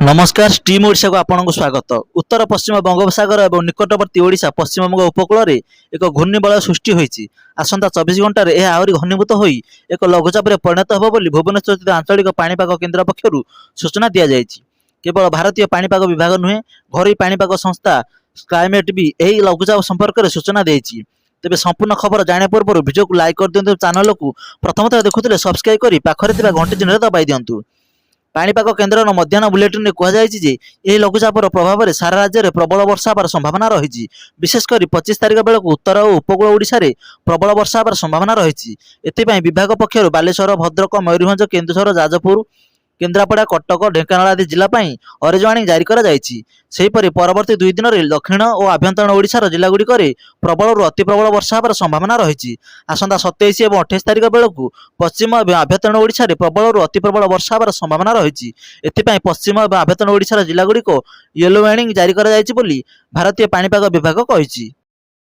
ନମସ୍କାର, ଷ୍ଟିମ୍ ଓଡ଼ିଶାକୁ ଆପଣଙ୍କୁ ସ୍ୱାଗତ। ଉତ୍ତର ପଶ୍ଚିମ ବଙ୍ଗୋପସାଗର ଏବଂ ନିକଟବର୍ତ୍ତୀ ଓଡ଼ିଶା ପଶ୍ଚିମବଙ୍ଗ ଉପକୂଳରେ ଏକ ଘୂର୍ଣ୍ଣିବଳୟ ସୃଷ୍ଟି ହୋଇଛି। ଆସନ୍ତା 24 ଘଣ୍ଟାରେ ଏହା ଆହୁରି ଘନୀଭୂତ ହୋଇ ଏକ ଲଘୁଚାପରେ ପରିଣତ ହେବ ବୋଲି ଭୁବନେଶ୍ୱରସ୍ଥିତ ଆଞ୍ଚଳିକ ପାଣିପାଗ କେନ୍ଦ୍ର ପକ୍ଷରୁ ସୂଚନା ଦିଆଯାଇଛି। କେବଳ ଭାରତୀୟ ପାଣିପାଗ ବିଭାଗ ନୁହେଁ, ଘରୋଇ ପାଣିପାଗ ସଂସ୍ଥା ସ୍କାଇମେଟ୍ ବି ଏହି ଲଘୁଚାପ ସମ୍ପର୍କରେ ସୂଚନା ଦେଇଛି। ତେବେ ସମ୍ପୂର୍ଣ୍ଣ ଖବର ଜାଣିବା ପୂର୍ବରୁ ଭିଡ଼ିଓକୁ ଲାଇକ୍ କରିଦିଅନ୍ତୁ। ଚ୍ୟାନେଲକୁ ପ୍ରଥମ ଥର ଦେଖୁଥିଲେ ସବସ୍କ୍ରାଇବ୍ କରି ପାଖରେ ଥିବା ଘଣ୍ଟି ଚିହ୍ନରେ ଦବାଇ ଦିଅନ୍ତୁ। ପାଣିପାଗ କେନ୍ଦ୍ରର ମଧ୍ୟାହ୍ନ ବୁଲେଟିନରେ କୁହାଯାଇଛି ଯେ ଏହି ଲଘୁଚାପର ପ୍ରଭାବରେ ସାରା ରାଜ୍ୟରେ ପ୍ରବଳ ବର୍ଷା ହେବାର ସମ୍ଭାବନା ରହିଛି। ବିଶେଷ କରି 25 ତାରିଖ ବେଳକୁ ଉତ୍ତର ଓ ଉପକୂଳ ଓଡ଼ିଶାରେ ପ୍ରବଳ ବର୍ଷା ହେବାର ସମ୍ଭାବନା ରହିଛି। ଏଥିପାଇଁ ବିଭାଗ ପକ୍ଷରୁ ବାଲେଶ୍ୱର, ଭଦ୍ରକ, ମୟୂରଭଞ୍ଜ, କେନ୍ଦୁଝର, ଯାଜପୁର, କେନ୍ଦ୍ରାପଡ଼ା, କଟକ, ଢେଙ୍କାନାଳ ଆଦି ଜିଲ୍ଲା ପାଇଁ ଅରେଞ୍ଜ ୱାର୍ଣ୍ଣିଂ ଜାରି କରାଯାଇଛି। ସେହିପରି ପରବର୍ତ୍ତୀ 2 ଦିନରେ ଦକ୍ଷିଣ ଓ ଆଭ୍ୟନ୍ତରୀଣ ଓଡ଼ିଶାର ଜିଲ୍ଲାଗୁଡ଼ିକରେ ପ୍ରବଳରୁ ଅତି ପ୍ରବଳ ବର୍ଷା ହେବାର ସମ୍ଭାବନା ରହିଛି। ଆସନ୍ତା 27 ଏବଂ 28 ତାରିଖ ବେଳକୁ ପଶ୍ଚିମ ଏବଂ ଆଭ୍ୟନ୍ତରୀଣ ଓଡ଼ିଶାରେ ପ୍ରବଳରୁ ଅତି ପ୍ରବଳ ବର୍ଷା ହେବାର ସମ୍ଭାବନା ରହିଛି। ଏଥିପାଇଁ ପଶ୍ଚିମ ଏବଂ ଆଭ୍ୟନ୍ତରୀଣ ଓଡ଼ିଶାର ଜିଲ୍ଲାଗୁଡ଼ିକୁ ୟେଲୋ ୱାର୍ଣ୍ଣିଂ ଜାରି କରାଯାଇଛି ବୋଲି ଭାରତୀୟ ପାଣିପାଗ ବିଭାଗ କହିଛି।